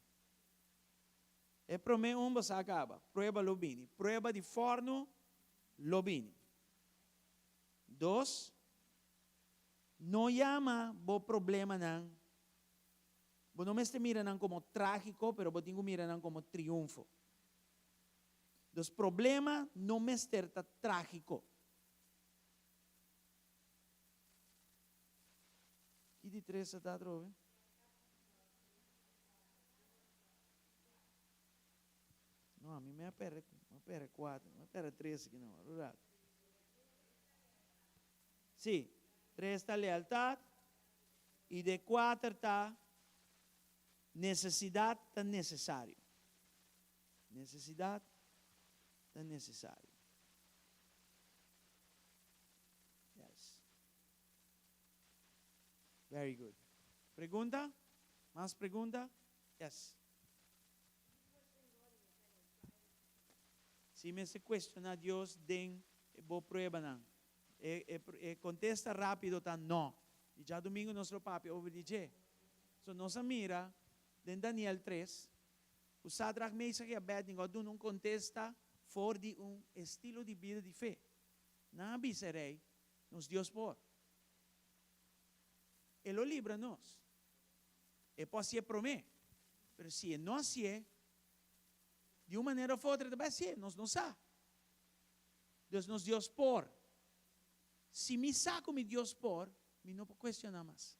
E prome un bo sa caba. Prueba lo bini. Prueba di forno lo bini. Dos, no yama bo problemanan, bo no mester mira nan como tragico, pero bo tin cu mira nan como triunfo. Dus problema no mester ta tragico. Ki di tres ta atrobe? No, a mi me a perde, me a perde cuatro, me a perde tres aquí no, un rato. Sí, tres ta lealtad y de cuater ta necesidad ta necesario. Necesidad ta necesario. Yes. Very good. Pregunta? Mas pregunta? Yes. Si mester cuestiona Dios den bo pruebanan, e, e, e contesta rapido ta no. Y djadomingo nos lo papia over di dje. So nos a mira den Daniel 3 cu Sadrach, Mesach y Abednego a duna un contesta for di un estilo di bida di fe. Nan a bisa e rei, Nos Dios por. E lo libra nos. E por hasié promé. Pero si e no hasié, di un manera of otro e ta bai hasié. Nos no sa. Dus nos Dios por. Si mi sa ku mi Dios por, mi no por kuestioná mas.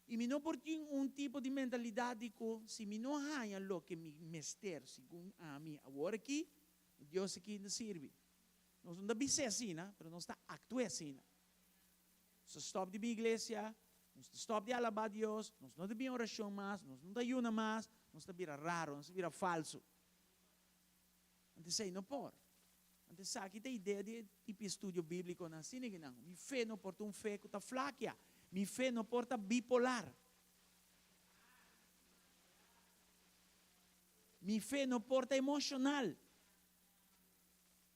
I mi no por tin un tipo di mentalidat di ku si mi no haña loke mi mester segun ami awor aki, Dios aki no sirbi. Nos no ta bis'é asina, pero nos ta aktu'é asina. Nos ta stòp di bin iglesia, nos ta stòp di alabá Dios, nos no ta bin orashon mas, nos no ta yuna mas, nos ta bira raro, nos ta bira falsu. Anto esei no por. Anto esaki ta idea di e tipo estudio bíblikonan asina kinan. Mi fe no por ta un fe ku ta flakia. Mi fe no por ta bipolar. Mi fe no por ta emoshonal.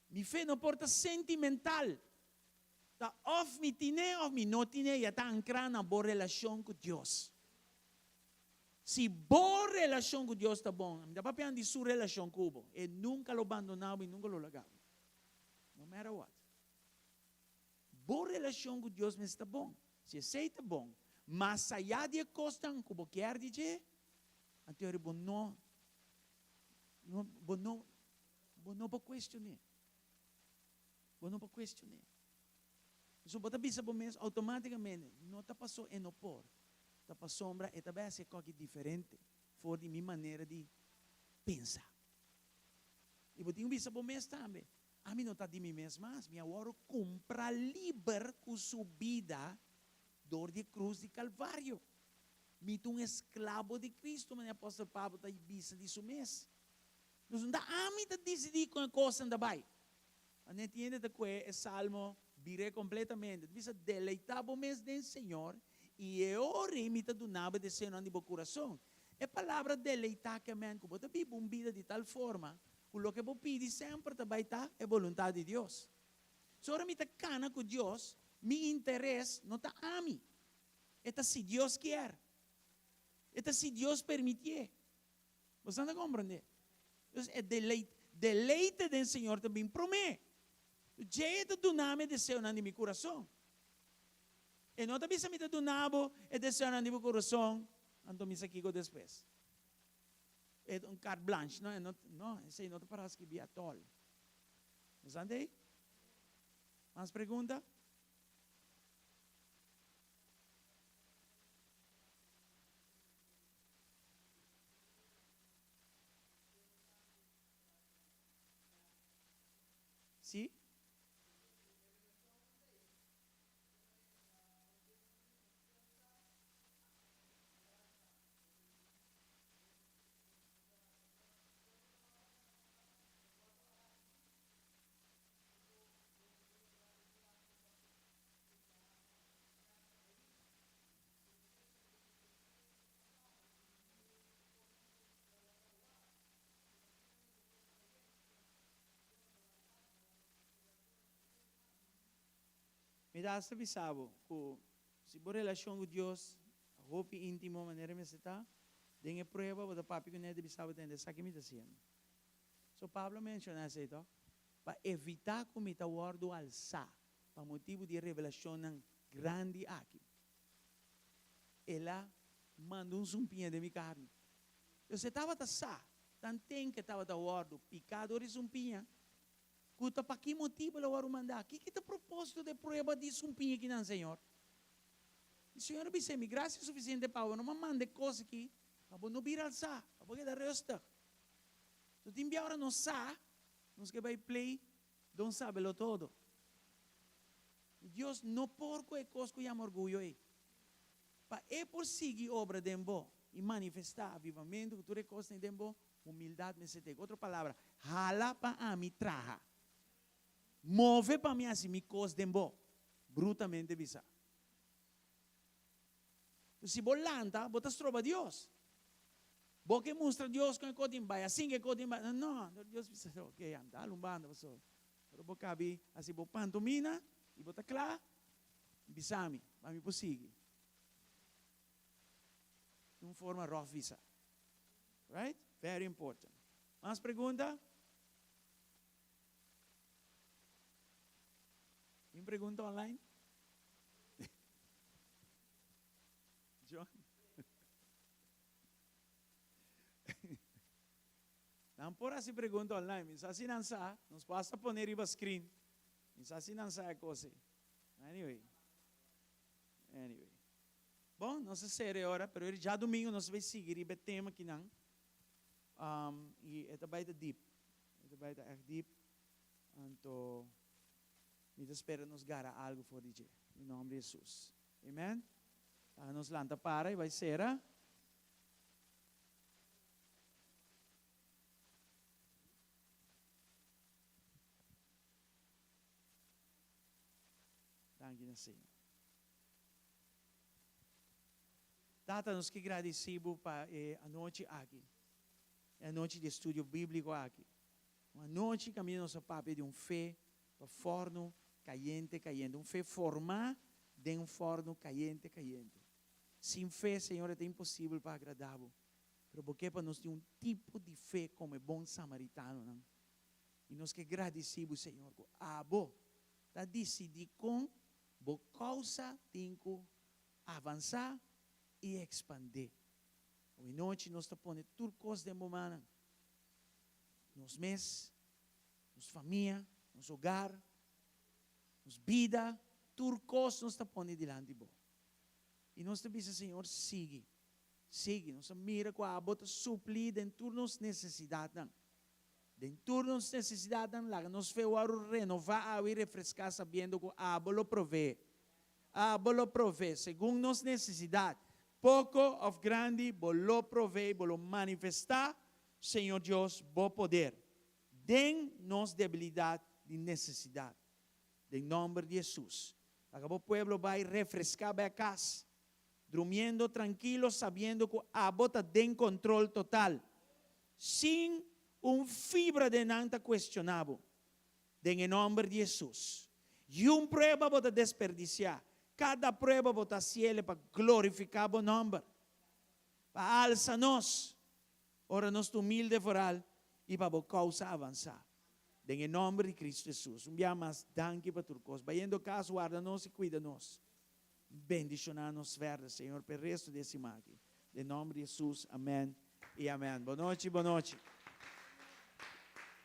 Mi fe no por ta sentimental. Ta òf mi tin'é òf mi no tin'é, ya ta ankrá na bo relashon ku Dios. Si bo relashon ku Dios ta bon, mi ta papiando di su relashon ku bo, e nunka lo bandoná bo i nunka lo laga bo. No matter what. Bo relashon ku Dios mester ta bon. Si esei ta bon, mas ayá di e kosnan ku bo kier di dje, anto bo no, bo no, bo no por kuestion'é. Bo no por cuestion'é. Pasobra bo ta bisa bo mes automáticamente, no ta paso e no por, ta pasobra e ta bay haci e coki diferente for di mi manera di pensa. Y bo tin cu bisa bo mes tambe, ami no ta di mi mes mas, mi a worde cumpra liber cu su bida door di e cruz di Calvario. Mi ta un esclabo di Cristo, manera apostel Pablo ta bisa di su mes. Nos no ta ami ta disidí kon e kosnan ta bai. A no entiende ta kue e salmo bir'é kompletamente. Ta bisa, Deleitá bo mes den Señor, i e ora ei mi ta duna bo e deseonan di bo kurason. E palabra deleitá ke men ku bo ta biba un bida di tal forma ku loke bo pidi semper ta bai ta e boluntat di Dios. So ora mi ta kana ku Dios, mi interes no ta ami. E ta si Dios kier. E ta si Dios permitié. Bo sa ta komprendé? Dus e deleit, deleite den Señor ta bin promé. Dje e ta duna mi e deseonan di mi kurason. E no ta bisa mi ta duna bo e deseonan di bo kurason, anto mi sa kiko despues. E ta un carte blanche, no, e no, no, esei no ta para skibí atòl. Bo sa ntei? Mas pregunta? Sí? Mi ta hasta bisa bo ku si bo relashon ku Dios ta hopi íntimo manera mester ta, den e prueba bo ta papia kuné ta bisa bo tende esaki mi ta hasiendo. So Pablo a menshoná esei tòg? Pa evitá ku mi ta wòrdu alsá pa motibu di e revelashonnan grandi aki. El a manda un sumpiña den mi karni. José tabata sa, tanten ku e tabata wòrdu piká dor di sumpiña, ku ta pa ki motibu el a wòrdu mandá. Kiko ta propósito di e prueba di sumpiña kinan, Señor? I Señor a bis'é, Mi grasia sufisiente pa bo, no m'a manda e kos aki pa bo no bira alsá, pa bo keda rùstig. So tin bia ora nos sa, nos ke bai play don sabelo todo. Dios no por ku e kos ku yama orguyo ei. Pa e por sigui obra den bo i manifestá avivamentu ku tur e kosnan ei den bo, humildat mester ta. Ku otro palabra, hala pa ami traha. Move pa mi hasi mi kos den bo, brutamente bisá. Si bo lanta, bo ta stroba Dios. Bo ke mustra Dios kon e kos tin bai, asin ke kos tin bai. No, Dios bisa, ok, anda un banda pasobra. Ora bo kabi hasi bo pantomina i bo ta kla, bisa mi, pa mi por sigui. Di un forma rof bisa. Right? Very important. Mas pregunta? Tin pregunta online? John? Nan por hasi pregunta online. Mi sa si nan sa. Nos por hasta pone riba screen. Mi sa si nan sa e kos ei. Anyway. Anyway. Bon, nos a sera e ora, pero e djadumingu nos a bai sigui riba e tema kinan. I e ta bai ta dip. E ta bai ta ègt dip. Anto mi ta spera nos gara algu for di dje. Den nòmber di Hesus. Amen. Laga nos lanta para i bai sera. Danki na Señor. Tata, nos ke gradisí Bo pa e anochi aki, e anochi di estudio bíbliko aki. Un anochi kaminda nos a papia di un fe pa fòrnu kayente kayente, un fe formá den un fòrnu kayente kayente. Sin fe, Señor, e ta imposibel pa agradá Bo. Pero Bo ke pa nos tin un tipo di fe komo e bon samaritanonan. I nos ke gradisí Bo, Señor, ku Abo ta disidí kon Bo kousa tin ku avansá i ekspandé. Awe nochi nos ta pone tur kos den bo mannan, nos mes, nos famia, nos hogar, nos bida, tur kos nos ta pone dilanti bo. I nos ta bisa, Señor, sigui, sigui. Nos a mira ku abo ta suplí den tur nos nesesidatnan. Den tur nos nesesidatnan, laga nos fe wòrdu renová awe i refreská sabiendo ku abo lo proveé. Abo lo proveé segun nos nesesidat, poko òf grandi, bo lo proveé i bo lo manifestá, Señor Dios, bo poder den nos debilidat di nesesidat. Den nòmber di Hesus, laga bo pueblo bai refreská bai a kas, drumiendo trankilo sabiendo ku abo ta den kontrol total, sin un fibra den nan ta kuestioná bo. Den e nòmber di Hesus. Yun prueba bo ta desperdisiá, kada prueba bo ta hasiel pa glorifiká bo nòmber, pa alsa nos ora nos ta humilde foral i pa bo kousa avansá. Den e nòmber di Kristu Hesus. Un bia mas, danki pa tur kos. Bayendo kas, warda nos i kuida nos. Bendishoná nos verder, Señor, p'e resto di e siman aki. Den nòmber di Hesus, amèn i amèn. Bonochi, bonochi.